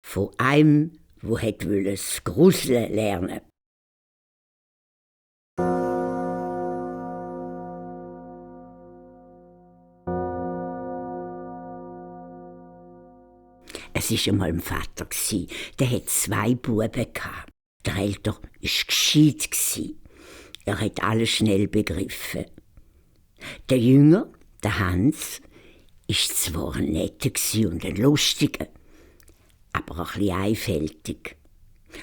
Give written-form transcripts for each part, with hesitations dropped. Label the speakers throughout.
Speaker 1: von einem, wo das Gruseln lernen. Es war einmal ein Vater, der hatte 2 Buben. Der Ältere war gescheit. Er hat alles schnell begriffen. Der Jünger, der Hans, war zwar ein netter und ein lustiger, aber ein bisschen einfältig.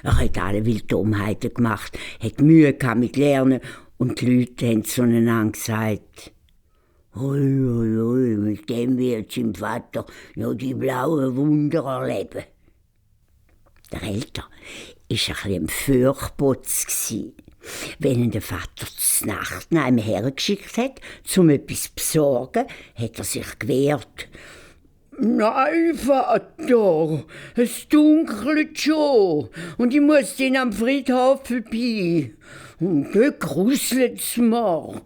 Speaker 1: Er hat alle Dummheiten gemacht, hat Mühe mit Lernen und die Leute haben zueinander gesagt: «Ui, ui, ui, mit dem wird sein Vater noch die blauen Wunder erleben.» Der Ältere war ein bisschen ein Fürchputz. Wenn ihn der Vater zur Nacht nach ihm hergeschickt hat, um etwas zu besorgen, hat er sich gewehrt. «Nein, Vater, es dunkelt schon und ich muss dann am Friedhof vorbei. Und dort gruselt's mir.»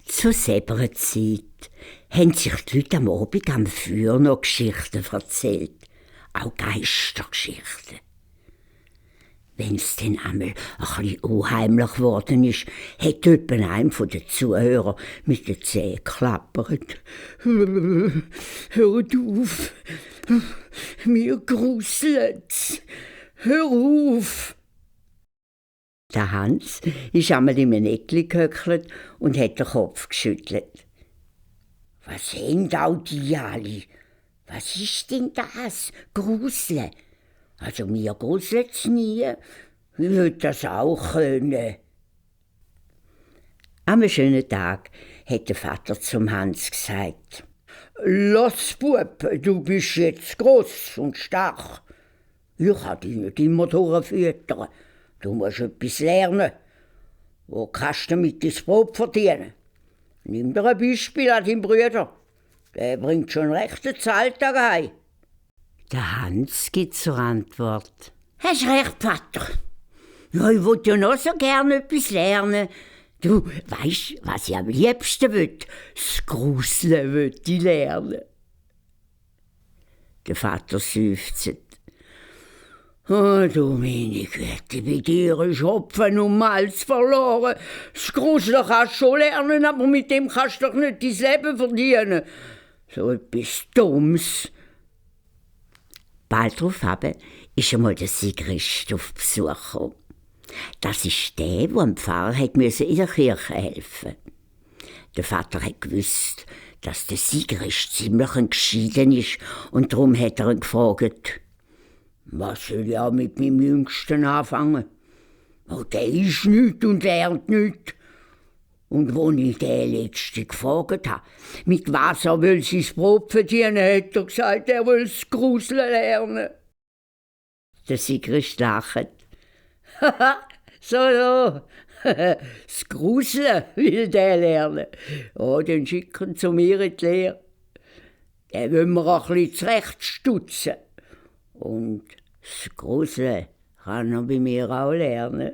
Speaker 1: Zur selben Zeit haben sich die Leute am Abend am Feuer noch Geschichten erzählt, auch Geistergeschichten. Wenn es dann einmal ein bisschen unheimlich geworden ist, hat jemand einem von den Zuhörern mit den Zähnen geklappert. «Hört auf, mir gruselt's, hör auf!» Der Hans ist einmal in einem Eckli gehöckelt und hat den Kopf geschüttelt. «Was haben all die alle? Was ist denn das? Gruseln? Also mir gruselt's nie. Ich würde das auch können.» Am schönen Tag hat der Vater zum Hans gesagt: «Lass, Bub, du bist jetzt gross und stark. Ich kann dich nicht immer durchfüttern. Du musst etwas lernen. Wo kannst du damit dein Brot verdienen? Nimm dir ein Beispiel an deinen Bruder. Der bringt schon recht den Zahltag heim.» Der Hans gibt zur Antwort: «Hast recht, Vater. Ja, ich will ja noch so gerne etwas lernen. Du weisst, was ich am liebsten will? Das Gruseln will ich lernen.» Der Vater seufzt: «Oh, du meine Güte, bei dir ist Hopfen und Malz verloren. Das Gruseln kannst du schon lernen, aber mit dem kannst du doch nicht dein Leben verdienen. So etwas Dummes.» Bald darauf ist einmal der Sigrist auf Besuch gekommen. Das ist der dem Pfarrer in der Kirche helfen musste. Der Vater hat gewusst, dass der Sigrist ziemlich geschieden ist, und darum hat er ihn gefragt: «Was soll ich auch mit meinem Jüngsten anfangen? Oh, der ist nichts und lernt nichts.» Und als ich den Letzten gefragt habe, mit was er will sein Brot verdienen, hat er gesagt, er will das Gruseln lernen. Der Sigrist lacht: «Haha, so, das Gruseln will der lernen. Oh, dann schicken zu mir in die Lehre. Den wollen wir ein bisschen zurechtstutzen. Und das Gruseln kann er bei mir auch lernen.»